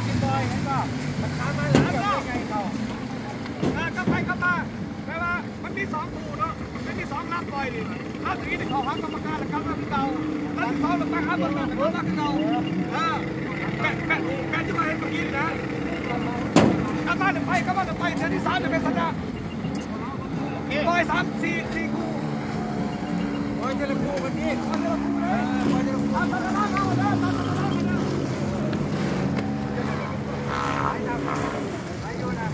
ກິນບ່ອຍ ເຫັນບໍ່? ມັນຂາມາຫຼາຍແລ້ວ ເຂົາໃຫຍ່ເຂົາ ເອີ ກັບໄປກັບມາ ແປວ່າມັນມີສອງຄູ່ເນາະ ມັນມີສອງລຳປ່ອຍນີ້ ລຳນີ້ເຂົ້າຫາກຳມະການ ແລ້ວກັບມາຄືເກົ່າ ລຳທີສອງ ແລ້ວໄປຫາເບິ່ງ ແລ້ວກັບມາຄືເກົ່າ ເອີ ແບບ ແບບ ແບບທີ່ວ່າເຫັນເມື່ອກີ້ນີ້ນະ ກັບມາແລ້ວໄປ ກັບມາແລ້ວໄປ ເທື່ອທີສາມຈະເປັນສັນດານ ປ່ອຍສາມ ສີ່ ສີ່ຄູ່ ປ່ອຍເທື່ອລະຄູ່ກັນນີ້ ປ່ອຍເທື່ອລະຄູ່ເດີ ປ່ອຍເທື່ອລະຄູ່ ຕາມສັນດານເອົາເດີ ຕາມສັນດານເອົາເດີ ໄປຢູ່ນະ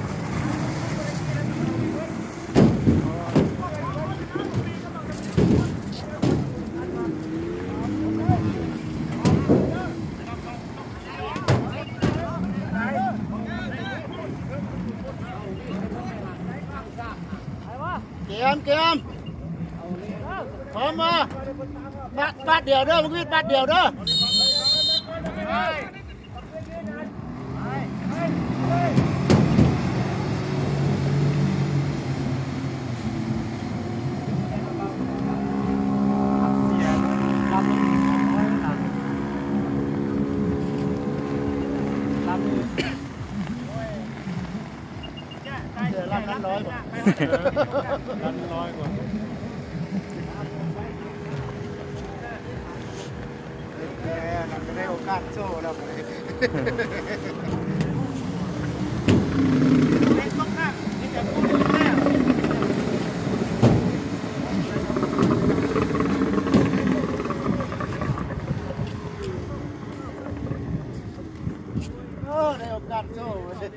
ເກມ ເກມ ພ້ອມບໍ່? ບາດ ບາດດຽວເດີ ບັກວິດ ບາດດຽວເດີ. ເສຍລຳນັ້ນຮ້ອຍບໍ່? ເອີ ລຳນັ້ນຮ້ອຍກວ່າ. ເອີ ລຳນັ້ນກໍໄດ້ໂອກາດໂຊແລ້ວ. ໂອ້ ໄດ້ໂອກາດໂຊເວີຍ.